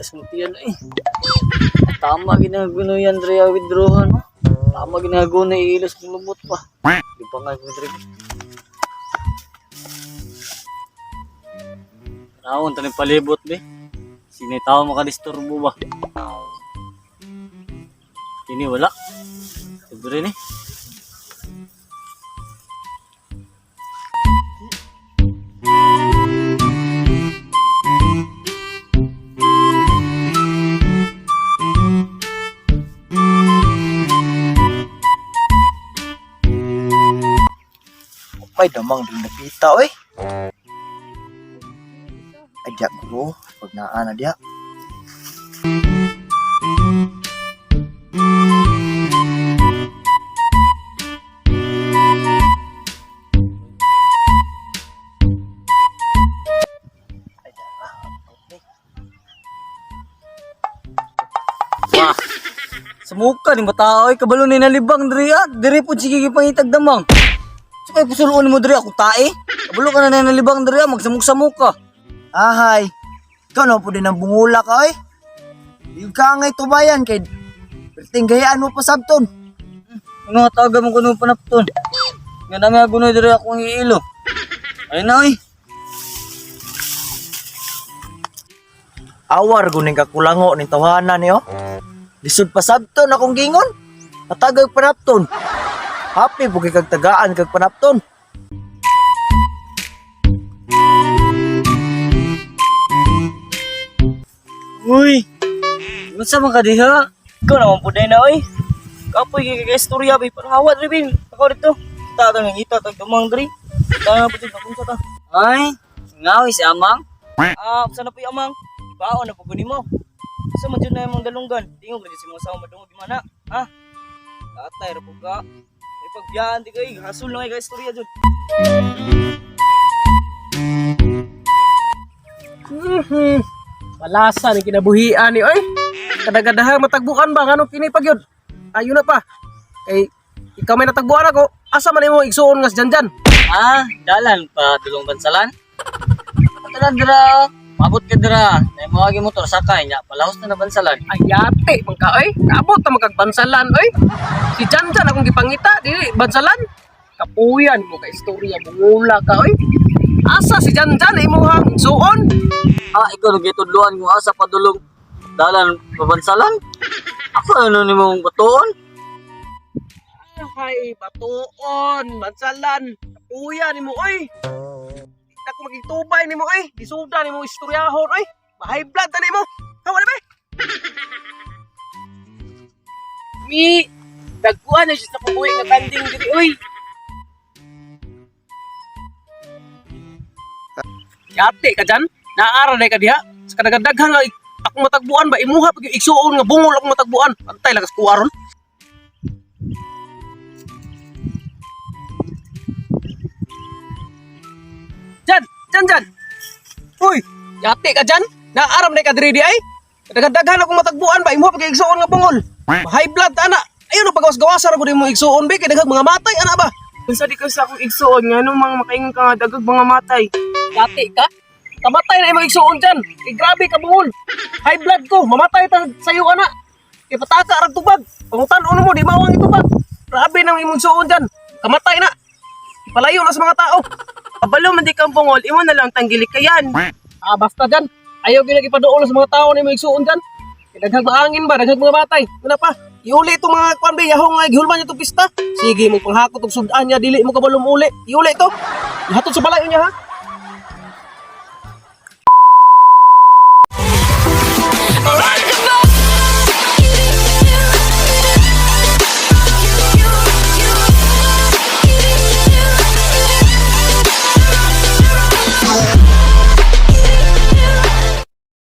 Tas mutiyan eh. Tama ginagano yan, Drea, withdrawan. No? Tama ginagano, iilos ng lumot pa. Di pa nga, Dre. Raon, taning palibot, be. Sino tao makadisturbo ba? Kini wala. Libre ni. May damang din napita oy. Ay diya guro, pag naa na diya. Ay, diya, okay. Wah. Sumuka ni bata oy, kabalo ni nalibang diri ah. Diri pud sige gipangitag damang. So kay pusuluon mo diri ako tae. Kabalo ka na nalibang diri ah, magsamok-samok ka. Ahay, ikaw na po din ang bungula ka oy. Yung ka ngay tubayan kay perting gayaan mo pa sabton. Ano taga mo kuno panapton. Nga na nga gunoy diri akong iilo. Ay na oy. Awar guning kakulango ning tawhana niyo. Lisod pa sabton akong gingon. Patagag panapton. Happy bugi kag tagaan kag panapton. Uy. Unsa man ka diha? Ikaw naman po na oy. Kapoy kay kay istorya bay parang hawat rin bin. Ako dito. Kita ta nga ngita tag dumang diri. Ta po ta kung sa ta. Ay, ngawi si amang. Ah, usa na po amang. Baon na po guni mo. Sa man jud na imong dalunggan. Tingog na jud si mga sawa madungog di mana. Ha? Tatay ra po ka. May pagbiyaan di kay hasol na kay istorya jud. Malasa ni kinabuhian ni oy. Kadagadahan matagbukan ba ngano kini pagyud. Ayo na pa. Kay ikaw may natagbuan ako, asa man imo igsuon nga si Janjan? Ah, dalan pa dulong bansalan. Atalan dira. Mabot ka dira. Nay mo agi motor sakay nya palahos na na bansalan. Ayate man ka oy. Kaabot ta magkagbansalan oy. Si Janjan akong gipangita dili bansalan. Kapuyan mo ka istorya bungula ka oy. Asa si Janjan imong igsuon? Ah, ikaw nagitudluan mo asa padulong dalan pabansalan? Ako ano ni mong batuon? Ay, batuon, bansalan. Kapuyan nimo oy. Di ko magitubay nimo oy. Gisuda nimo istoryahon oy. Ma-high blood na nimo. Hawa na ba? Mi dagkuan na siya sa kabuhi nga kanding diri oy. Yate ka dyan? Naara na ka diha? Sa kadagdaghan nga akong matagbuan ba imuha pag igsuon nga bungol akong matagbuan. Antay lagas ko aron. Jan, jan jan. Uy, yate ka dyan? Naaram na ka diri di ay? Kadagdaghan akong matagbuan ba imuha pag igsuon nga bungol. High blood ana. Ayun ang pagawas-gawasa ra gud imong igsuon be kay daghang mga matay ana ba? Unsa di ka sa akong igsuon ngano mga makaingon ka nga dagag mga matay. Yate ka? Kamatay na imong igsuon dyan. Eh, grabe ka bungol. High blood ko. Mamatay ta sa'yo ana. Ipataka rag tubag. Pangutan-on mo, di mawang itubag. Grabe nang imong igsuon dyan. Kamatay na. Ipalayo na sa mga tao. Kabalo man di kang bungol, imo na lang tanggilikayan. Ah, basta dyan. Ayaw gina ipaduol sa mga tao na imong igsuon dyan. Eh, daghang maangin ba, daghang mga batay. Una pa, iuli itong mga kwan ba, yahong nga, gihulman niya itong pista. Sige, mo panghakot og sudan niya, dili mo kabalong uli. Iuli ito. Ihatod sa balayo niya ha.